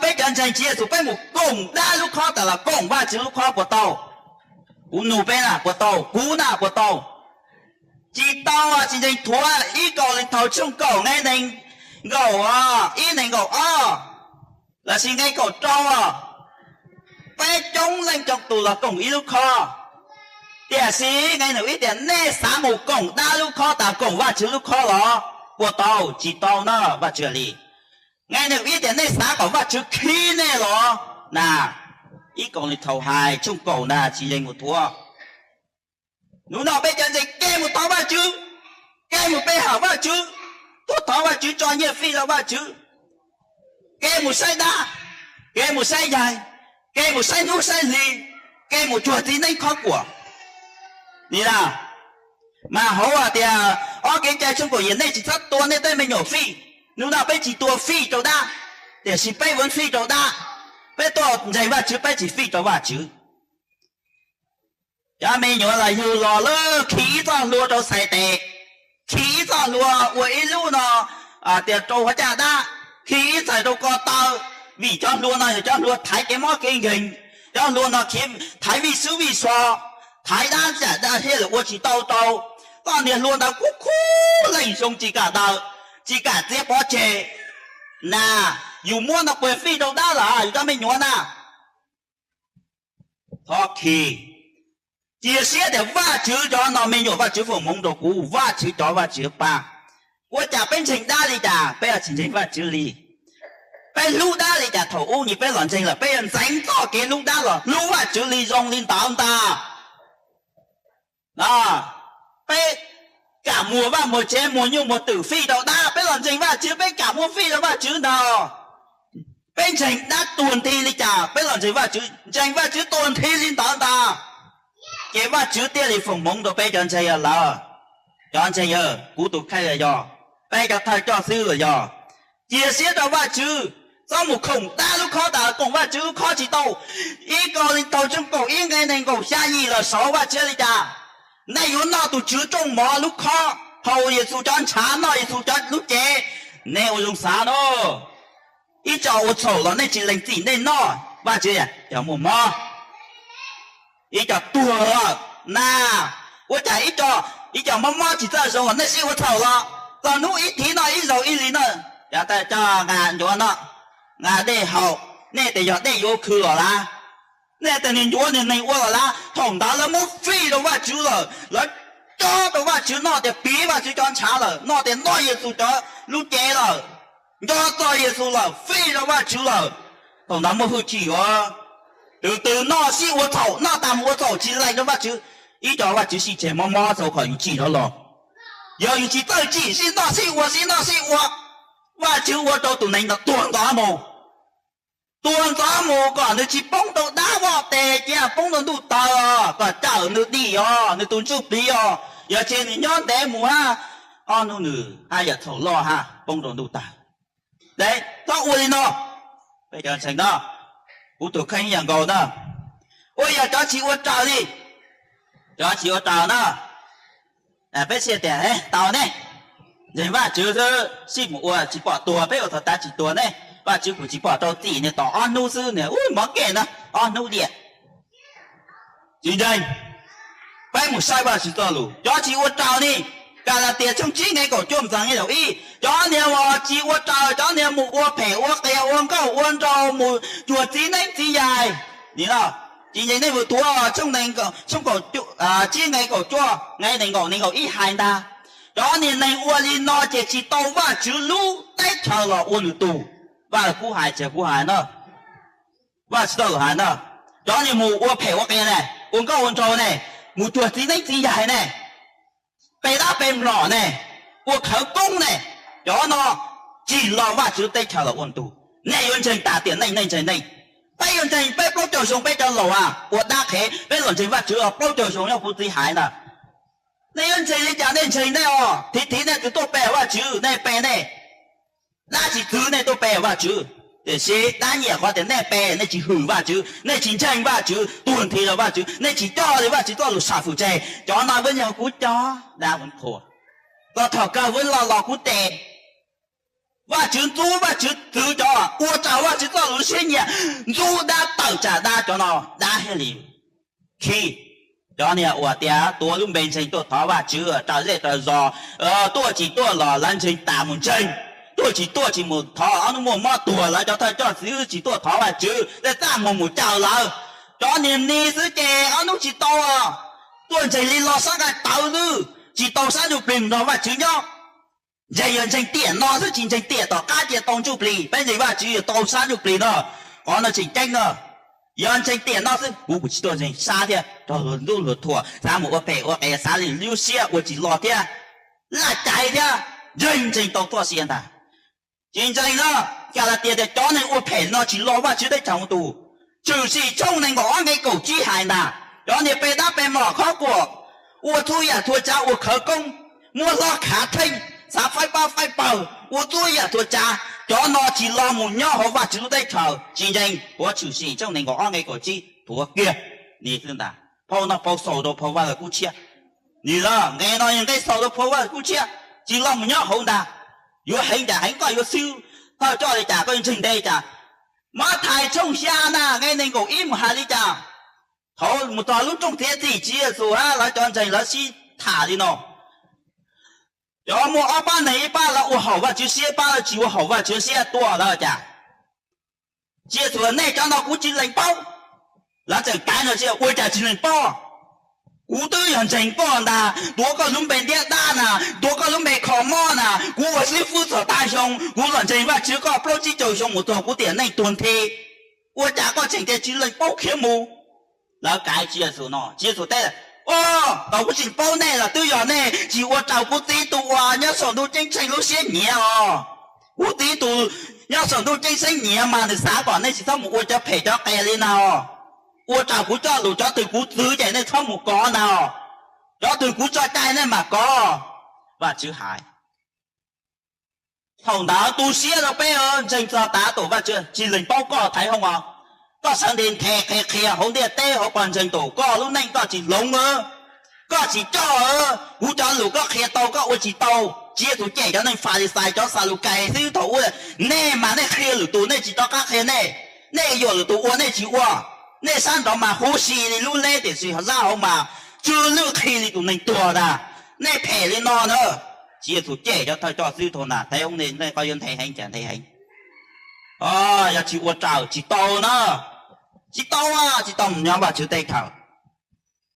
Peb cov ntseeg Tswv Yexus peb mus koom dab lub khob tas los koom Vajtswv lub khob puas tau? Kuv nug peb na puas tau? Kuv na puas tau? Tsis tau. Tsis ntseeg thuav ib Kauleethaus tshooj kaum nqe nees nkaum, ib nees nkaum ob lossis nqe kaum rau, peb coob leej coob tus los koom ib lub khob. Tiam sis nqe nees nkaum ib tias nej xav mus koom dab lub khob tas koom Vajtswv lub khob los puas tau? Tsis tau na, Vajtswv li. Nqe nees nkaum ib tias nej xav kom Vajtswv khib nej los? Na, ib Kauleethaus hais tshooj kaum na, tsis ntseeg mus thuav. Hnub no peb cov ntseeg kev mus thov Vajtswv, kev mus pe hawm Vajtswv, tuaj thov Vajtswv tso nyiaj fij rau Vajtswv, kev mus saib dab, kev mus saib yaig, kev mus saib hnub saib hli, kev mus cuag txiv neeb khob kuam. Li na, mas hauv hais tias ob Kev cai tshooj kaum yim nej tsis txhob tua nej tej me nyuam fij. Hnub no peb tsis tua fij rau dab, tiam sis peb ua fij rau dab. Peb tuaj ntseeg Vajtswv peb tsis fij rau Vajtswv. Cov me nyuam los yug los lawm khi ib txoj hlua rau xais tes, khi ib txoj hlua ua ib lub no tias rau hauv caj dab, khi ib txhais rau ko taw, vim cov hlua no yog cov hlua thaiv kev mob kev nkeeg, cov hlua no thaiv vij sub vij xo, thaiv dab tsam dab thiaj li ua tsis tau rau. Koj niag hlua ntawd kub kub leej zoo tsis kam daws, tsis kam txiav pov tseg. Na, yus muab no puas fij rau dab los yus cov me nyuam na? Thov khi, cia siab tias Vajtswv cov no me nyuam Vajtswv foom hmoov rau kuv, Vajtswv cov Vajtswv pab. Ua cas peb ntseeg dab li cas peb tsis ntseeg Vajtswv li? Peb hlub dab li cas thaum ub ni peb los ntseeg lawm peb yuav ntxeev txoj kev hlub dab los hlub Vajtswv li zoo li ntawd ntag. Peb kam muag vaj muag tsev muag nyuj muag twm fij rau dab, peb los ntseeg Vajtswv peb kam muab fij rau Vajtswv ntag. Peb ntseeg dab tuag nthi li cas peb los ntseeg Vajtswv, ntseeg Vajtswv tuag nthi li ntawd ntag. Ces Vajtswv thiaj li foom hmoov rau peb cov ntseeg lawm. Cov ntseeg, kuv tus kheej los yog, peb cov thawj coj xwb los yog, cia siab rau Vajtswv, txhob mus khoom dab lub khob tas koom Vajtswv lub khob tsis tau. Ib Kauleethaus tshooj kaum ib nqe nees nkaum xya yim los saud Vajtswv li cas? Nej yuav noj tus tswv rooj mov lub khob, haus Yexus cov ntshav, noj Yexus cov lub cev. Nej ua zoo xav no, ib txoj ua txhaum los nej tsis lees txim nej noj, Vajtswv yog muaj mob. Ib co tuag lawm na, ua cas ib co, ib co mob mob tsis txawj zoo nej sib ua txhaum los, txog hnub ib thiv noj ib zaug ib hlis noj, cov tawg coj nqa ncuav noj, nqa dej haus, nej tes yog dej yuav khw los lawm, nej tes nws ncuav nws neeg ua los lawm, thaum ntawd lawv muab fij rau Vajtswv lawm, lawv cob rau Vajtswv noj tias piv Vajtswv cov ntshav lawm, noj tias noj Yexus cov lub cev lawm, nco txog Yexus lawm, fij rau Vajtswv lawm. Thaum ntawd muaj hwj chim yuav, tus twg noj sib ua txhaum, noj tas mus ua txhaum tsis lees rau Vajtswv, ib co Vajtswv sib tseg mob mob txog qhov yus tsim rov los. Yog yus tsis txawj tsim, sib noj sib ua sib noj sib ua, Vajtswv ua rau tus neeg ntawd tuag ntxov mus. Tuag ntxov mus kom nws tsis poob rau dab voj tes, cia poob rau ntuj tawv, kom cawm nws dim os, nws tus ntsuj plig os. Yog tsis nws nyob ntev mus hab, ob hnub nws haj yam txhaum loj hab poob rau ntuj tawv. Txhob ua li no. Peb cov ntseeg no, kuv tus kheej yam nkaus na, ua yog cov tsis ua raws li, cov tsis ua raws na, peb thiaj tias tau ne, ntseeg Vajtswv xwb sib mus ua tsis pom tuag, peb ua thaum tas tsis tuag ne, Vajtswv kuj tsis pom rau txim, nws tos ob hnub xwb, nws ua mov kej na, ob hnub diam. Tsis ntseeg, peb mus saib Vajtswv txoj lus, cov tsis ua raws li. Kalatias tshooj tsib nqe kaum cuaj txog nqe kaum ib, cov niag uas tsis ua raws, cov niag mus ua phem ua qias ua nkauj ua nraug mus cuag txiv neeb txiv yaig. Tsis ntseeg nej mus thuav tshooj, tshooj tsib nqe kaum cuaj, nqe nees nkaum, nees nkaum ib hais ntag. Cov niag neeg ua li no ces tsis tau Vajtswv lub teb chaws los ua nws tug. Vaj Lug Kub hais, tsis yog kuv hais na, Vajtswv txoj lus hais na. Cov niag mus ua phem ua qias ne, ua nkauj ua nraug ne, mus cuag txiv neeb txiv yaig ne, pe dab pe mlom ne, ua khawv koob ne, cov no tsis los Vajtswv teb chaws los ua nws tug. Nej yuav ntseeg tas tiam neej, nej ntseeg neej. Peb yuav ntseeg peb plaub caug xyoo peb cov laus a, ua dab qhev peb los ntseeg Vajtswv plaub caug xyoo nyob kuv txiv hais ntag. Nej yuav ntseeg li cas nej ntseeg nej os, thiv thiv nej twb tuaj pe Vajtswv, nej pe nej. Dab tsis txwv nej tuaj pe Vajtswv, tiam sis dab nyiam qhov tias nej pe, nej tsis hwm Vajtswv, nej tsis ntseeg Vajtswv, tuag nthi rau Vajtswv, nej tsis coj li Vajtswv txoj lus sam fwm tseg. Cov no vab yog kuv cov dab ua qhua, los thaum kawg vab los los kuv tes. Vajtswv ntxub Vajtswv txwv cov ua raws Vajtswv txoj lus siab nyiam, ntxub dab tawm tsam dab cov no dab thiaj li khi. Cov niag uas tias tuav lub npe ntseeg tuaj thov Vajtswv raws zej raws zos, tuaj tsis tuaj los lawv ntseeg tas mus ntseeg, tuaj tsis tuaj tsis mus thov ob hnub muaj mob tuag lawv cov thawj coj xwb tsis tuaj thov Vajtswv, tej txaj muag mus caw lawv. Cov niag ni xwb ces ob hnub tsis tau, tuaj ntseeg li los sab nqaij tawv xwb, tsis tau sab ntsuj plig mus nrog Vajtswv nyob. Ntseeg yog ntseeg tiam no xwb tsis ntseeg tiam tom qab cia tau ntsuj plig. Peb ntseeg Vajtswv yuav tau sab ntsuj plig no, qhov no tseem ceeb no. Yog ntseeg tiam no xwb kuv kuv tsis tuaj ntseeg sab thiab, rau luag ntxub luag thuam, xav mus ua phem ua qias, xav li lub siab ua tsis los thiab, laj caiv thiab, ntseeg ntseeg tau txoj sia ntag. Tsis ntseeg no, Kalatias tias cov neeg ua phem no tsis los Vajtswv teb chaws tus. Tshwm Sim tshooj nees nkaum ob nqe kaum tsib hais ntag, cov niag pe dab pe mlom khov khuam, ua txhua yam txhua tsav ua khawv koob, muab hlob khav theej, xav faib pab faib pawg, ua txhua yam txhua tsav, cov no tsis los mus nyob hauv Vajtswv lub teb chaws. Tsis ntseeg, thuav Tshwm Sim tshooj nees nkaum ob nqe kaum tsib, thuav kiag. Nws xwb ntag, phau no phau xaus rau phau Vaj Lug Kub Tshiab. Nws los nqe no yog nqe xaus rau phau Vaj Lug Kub Tshiab, tsis los mus nyob hauv ntag. Yuav heev cas heev, koj yuav xwb thawj coj li cas, koj yuav ntseeg ntev cas. Mathais tshooj xya na, nqe nees nkaum ib mus hais li cas? Thaum mus txog lub rooj txiav txim, Tswv Yexus hab lawv cov ntseeg lawv sib tham li no: Cov muaj ob pab neeg, ib pab lawv ua haum Vajtswv siab, ib pab lawv tsis ua haum Vajtswv siab tuaj. Lawv cas? Tswv Yexus, nej cov no kuv tsis lees paub. Lawv tseem tav no, ua cas tsis lees paub? Kuv twb yog ntseeg koj ntag, tuav koj lub npe ntiab dab na, tuav koj lub npe kho mob na, kuv ua xib fwb txog tav xyoo, kuv los ntseeg Vajtswv koj plaub tsib caug xyoo mus txog kuv tiam neej tuag nthi. Ua cas koj tseem tias tsis lees paub khiav mus? Lawv kav Tswv Yexus no, Tswv Yexus teb, Au, thaum kuv tsis paub nej los twb yog nej tsis ua raws kuv Txiv tus uas nyob saum ntuj ceeb tsheej lub siab nyiav os. Kuv Txiv tus nyob saum ntuj ceeb tsheej nyiav mas nws xav kom nej tsis txhob mus ua cov phem cov qias li na os. Ua raws kuv coj lus, cov twg kuv txwv ces nej txhob mus kov ntag os. Cov twg kuv tso cai nej mam kov. Vajtswv hais. Thaum ntawd tu siab rau peb ntseeg txog tav tus Vajtswv tsis lees paub koj thaiv hoob os. Koj sawv ntes nthe qhia qhia hauv ntiaj teb hauv pawg ntseeg tus, koj lub neej koj tsis hloov, koj tsis coj, kuv cov lus koj qhia tau koj ua tsis tau. Tswv Yexus cem cov neeg Falixais cov Xalukais xwb thaum ub, nej mas nej qhia lwm tus nej tsis rov qab qhia nej, nej yuam lwm tus ua nej tsis ua, nej sab nraud mas huv si li lub leb tiam sis sab hauv mas tsw lwj qhi li tus neeg tuag ntag. Nej phem li no na. Tswv Yexus cem cov thawj coj xwb thaum ntawd, thaiv hoob nej, nej koj yuav nthe heev cas nthe heev. Yog tsis ua raws tsis tau na, tsis tau, tsis tau mus nyob Vajtswv teb chaws.